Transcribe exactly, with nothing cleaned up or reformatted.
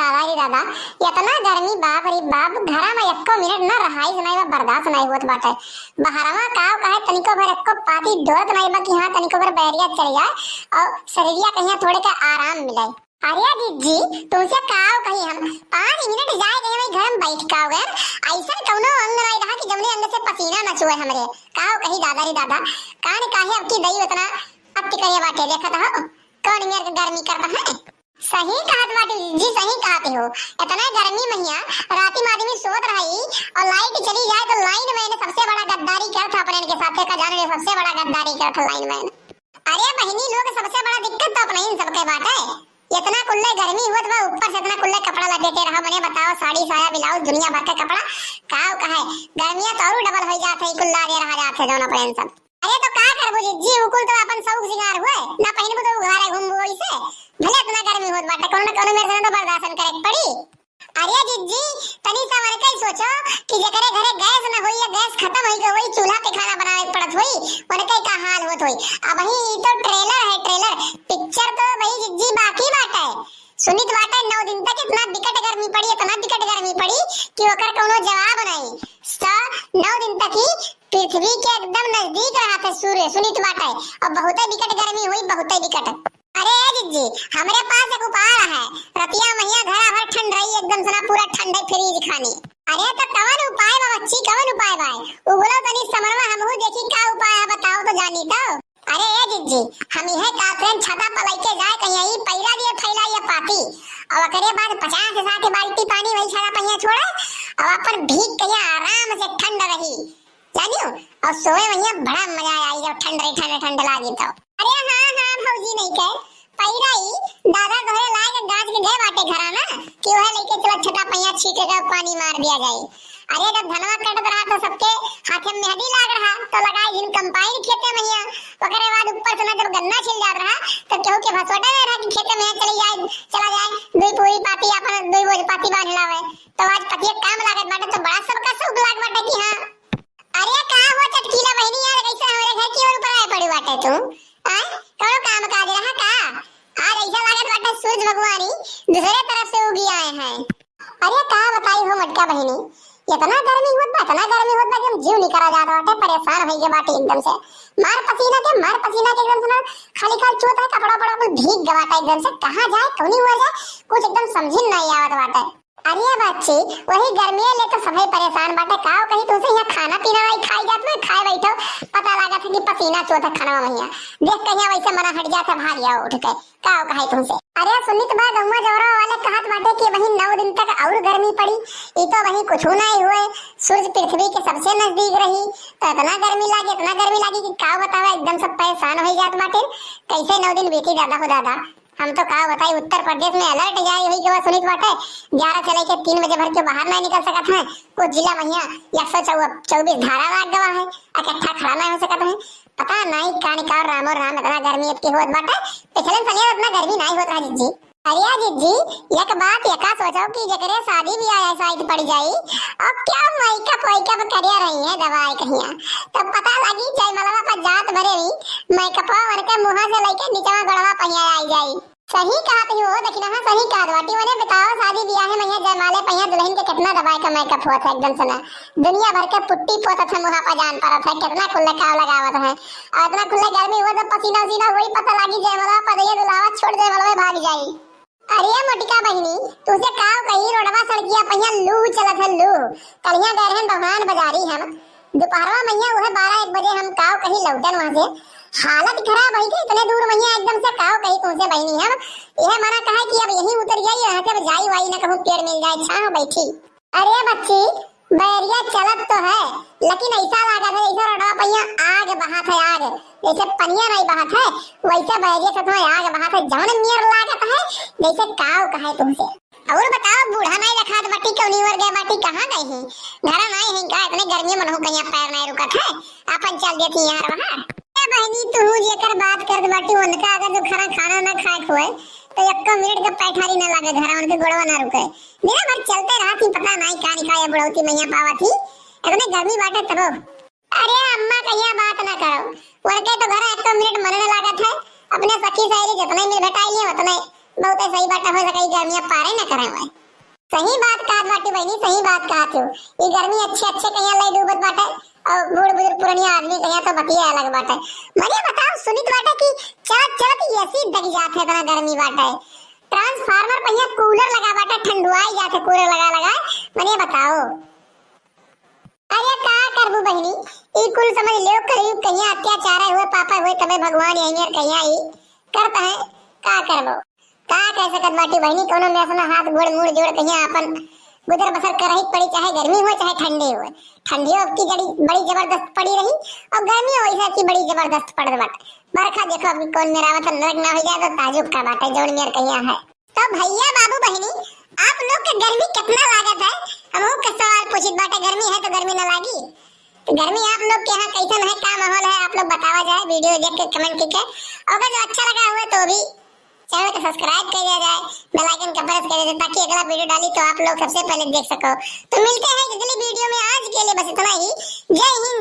दादा रे दादा, इतना गर्मी, बाप रे बाप, घरा में एक्को मिनट ना रहाइस नाई बा, बर्दाश्त नाई होत बाटे। बहरवा काव कहे, तनिको भर एक्को पाती डोरत नाई बा कि हाँ, तनिको भर बहरिया चल जाए और शरीरिया कहिया थोड़े का आराम मिले। अरे जिज्जी, तुमसे काव कही हम, पाँच मिनट जाए कहीं वही घर में बैठ काव गए, ऐसा कौनो अंग नाई रहा कि जमने अंग से पसीना न चुए हमरे। काव कही दादा रे दादा, कान काहे अब की दई उतना अति करे बाटे, देखत हो कौन मेर के गर्मी करता है। सही कहत बाटी जिज्जी, सही कहत हो। इतना गर्मी महिया, राती में आदमी सोत रही और लाइट चली जाए तो लाइन मैन सबसे बड़ा गद्दारी करत है अपने के साथे, का जाने सबसे बड़ा गद्दारी करत है लाइन मैन। अरे बहिनी लोग, सबसे बड़ा दिक्कत तो अपने इन सबके बाटे। इतना कुल्ले गर्मी होत बा, ऊपर से इतना कुल्ले कपड़ा लपेटे रहो, मने बताओ, साड़ी साया ब्लाउज दुनिया भर के कपड़ा, काव कहे, गर्मिया तो और डबल हो जात है, कुल्ला दे रहा जात है जौन अपने इन सब। अरे तो का करबू जिज्जी, उ कुल तो अपन शौक सिंगार हुए, ना पहिनबू तो उघारे घूमबू वैसे। भले इतना गर्मी होत बाटे, कोनो न कोनो मेर से ना तो बर्दाश्त करे के पड़ी। अरे जिज्जी, तनी सा वनके सोचो कि जेकरे घरे गैस न होई या गैस खत्म होई गई होई, चूल्हा पे खाना बनावे के पड़त होई, वनके का हाल होत होई। अब ही ई तो ट्रेलर है, ट्रेलर। पिक्चर तो भाई जिज्जी बाकी बाटे। सुनित बाटे नौ दिन तक इतना बिकट गर्मी पड़ी, इतना बिकट गर्मी पड़ी कि ओकर कोनो जवाब नहीं। स-, नौ दिन तक ही पृथ्वी के एकदम नजदीक रहा थे सूर्य, सुनित बाटे। और बहुते बिकट गर्मी हुई, बहुते बिकट। अरे ए जिज्जी, हमरे पास एक उपाय है। रतिया महिया घरा भर ठंड रही, एकदम सना पूरा ठंडे फ्रीज खानी। अरे तो कवन उपाय बा बच्ची, कवन उपाय बा? उगलो तनी समरवा, हमहू देखी का उपाय है, बताओ तो जानी तो। अरे ए जिज्जी, हम इहे कहत रहन छता पर लइके जाए कहीं ई पैरा दिए फैला ये पाती, और ओकरे बाद पचास से साठ बाल्टी पानी वही छता पहिया छोड़े, और अपन भीग के यहाँ आराम से ठंड रही, जानियो, और सोए वहिया बड़ा मजा आई जब ठंड रही, ठंड ठंड लागी तो। अरे हाँ हाँ भौजी नहीं के, पैरा ई दादा तोहरे लाए के गाछ के गए बाटे घरा ना, कि वह लेके चला छता पहिया छींटे का पानी मार दिया जाए। अरे जब धनवा कटत रहा तो सबके हाथे में मेहंदी लाग रहा, तो लगाई जिन कंपाइन खेते महिया। ओकरे बाद ऊपर से ना जब गन्ना छिल जात रहा, तो केहू के भसोटा में रहा कि खेते में चली जाए, चला जाए, दुई पूरी पाती अपन दुई बोझ पाती बांध लावे। तो आज पतिया काम लागत बाटे तो बड़ा सबका शौक लाग बाटे कि हाँ। अरे का हो चटकीला बहिनी यार, कैसे हमरे घर की ओर ऊपर आए पड़ी बाटे तू? आय, कौनो काम काज रहा का? आज ऐसा लागत बाटे सूरज भगवान ही दूसरे तरफ से उगी आए हैं। अरे का बताई हो मोटका बहिनी, इतना गर्मी होत बा, इतना गर्मी होत बा कि हम जीव निकरा जात बाटे, परेशान होई गए बाटे एकदम से। मार पसीना के, मार पसीना के एकदम से ना खाली खाल चोत है, कपड़ा उपड़ा कुल भीग गए बाटे एकदम से। कहाँ जाए, कौनी हुआ जाए, कुछ एकदम समझी नहीं आवत बाटे। अरे बच्ची, वही गर्मी ले तो सभी परेशान बाटे। काव कही तुमसे यहाँ खाना पीना नहीं खाई जात में, खाए बैठो, पता लागत है कि पसीना चोत है खाना महिया। देख कहीं वैसे मना हट जात है, भाग जाओ उठ के। काव कहे तुमसे? अरे सुनित बा, गौवा जवरा वाले कहत बाटे कि वही नौ दिन तक और गर्मी पड़ी। ई तो वही कुछ नहीं हुए, सूरज पृथ्वी के सबसे नजदीक रही, तो इतना गर्मी लागी, इतना गर्मी लागी कि काव बतावा, एकदम सब परेशान हो जात बाटे। कैसे नौ दिन बीती दादा हो दादा। हम तो का बताई, उत्तर प्रदेश में अलर्ट जारी हुई गवा सुनित बाटे, ग्यारह से लेके तीन बजे भर के बाहर नहीं निकल सकत हैं। कुछ जिला महिया एक सौ चौबीस धारा लाग गवा है, इकट्ठा खड़ा नहीं हो सकत हैं। पता नहीं कान का रामो राम इतना गर्मी इतनी होत बाटे, पिछले साल इतना गर्मी नहीं होत रहा जिज्जी। अरे जिज्जी, एक बात एका सोचो कि जकरे शादी ब्याह ऐसा पड़ जाई, अब क्या मेकअप वेकअप करे रही है दवाई कहिया, तब पता लगी जयमलवा पर जात भरे भी मेकअपवा उनके मुँह से लेके निचवा गड़वा पहिया आई जाई। सही कहत ही हो दखिनहा, सही कहत बाटी। मने बताओ, शादी बियाह में यहाँ जयमाले पहिया दुल्हन के कितना दबाए का मेकअप होत है एकदम से ना। दुनिया भर के पुट्टी पोतत है, मुहा पर जान परत है, कितना कुल्ले काव लगावत है। और इतना कुल्ले गर्मी हुआ तो पसीना उसीना हुई, पता लागी जयमाला पर ये दुल्हावा छोड़ जयमाला में भाग जाई। अरे मोटिका बहिनी, तुझे काव कही, रोडवा सड़किया पहिया लू चलत है लू। कलिया गए रहन भगवान बजारी हम, दोपहरवा महिया उहे बारह एक बजे हम काव कहीं लौटन वहाँ से, हालत खराब है कि इतने दूर महिया एकदम से काव कहीं तुमसे बहिनी हम। यह मना कहा कि अब यहीं उतर जाई, यहाँ से अब जाई वाई ना कहूँ पेड़ मिल जाए, छाँव बैठी। अरे बच्ची, बैरिया चलत तो है, लेकिन ऐसा लागत है जैसे रोडवा पहिया आग बहात है, आग। जैसे पनिया नहीं बहात है, वैसे बैरिया से तो आग बहात है, जौन नियर लागत है, जैसे काव कहे तुमसे। और बताओ, बूढ़ा नहीं रखात बाटी, कौनी ओर गए बाटी, कहाँ गए हैं? घरा नहीं है का? इतने गर्मी में हो कहीं पैर नहीं रुकत है, अपन चल देती यार वहाँ। ए बहनी, तू जेकर बात करत बाटी, उनका अगर जो खाना, खाना ना खाए खोए, तो एक्को मिनट का पैठारी ना लागे घरा, उनके गोड़वा ना रुके। दिन भर चलते रहत ही, पता नहीं का निकाय बुढ़ौती मैया पावत ही, इतने गर्मी बाटे तबो। अरे अम्मा, कहिया बात ना करो, उनके तो घर एक्को मिनट मन ना लागत है, अपने सखी सहेली जितने मिल भेटाई लिए उतने बहुते सही बाटे, हो सके ई गर्मिया पारे न करे हुए। सही बात कहत बाटी बहिनी, सही बात कहत हो। ई गर्मी अच्छे अच्छे कहिया लई डूबत बाटे, और बूढ़ बुजुर्ग पुरनिया आदमी कहिया तो बतिया अलग बाटे। मने बताओ, सुनित बाटे कि चलत चलत एसी दग जात है, इतना गर्मी बाटे। ट्रांसफार्मर पहिया कूलर लगा बाटे, ठंडुआई जात है कूलर लगा लगा। मने बताओ। अरे का करबू बहिनी, ई कुल समझ लेव, कलयुग कहिया अत्याचार हुए, पापा हुए, तबे भगवान यही और कहिया ई करत है, का करबो, का कह सकत बाटी बहिनी, कोनो में अपना हाथ गोड़ मुड़ जोड़ कहिया अपन गुजर बसर करही पड़ी, चाहे गर्मी हुए चाहे ठंडी हुए। ठंडियो की जड़ी बड़ी जबरदस्त पड़ी रही और गर्मी वैसा की बड़ी जबरदस्त पड़त बाटे। बरखा देखो अभी कौन मेरा आवत नरक ना हो जाए तो ताजुब का बाटे, जौन मेर कहिया है। तो भैया बाबू बहिनी, आप लोग के गर्मी कितना लागत है, हमहू के सवाल पूछित बाटे, गर्मी है तो गर्मी ना लागी? तो गर्मी आप लोग के यहाँ कैसन है, का माहौल है, आप लोग बतावा जाए वीडियो देख के, कमेंट करके। अगर जो अच्छा लगा हुआ तो भी चैनल को सब्सक्राइब कर दिया जाए, बेल आइकन का प्रेस कर दिया जाए, ताकि अगला वीडियो डाली तो आप लोग सबसे पहले देख सको। तो मिलते हैं अगली वीडियो में, आज के लिए बस इतना ही। जय हिंद।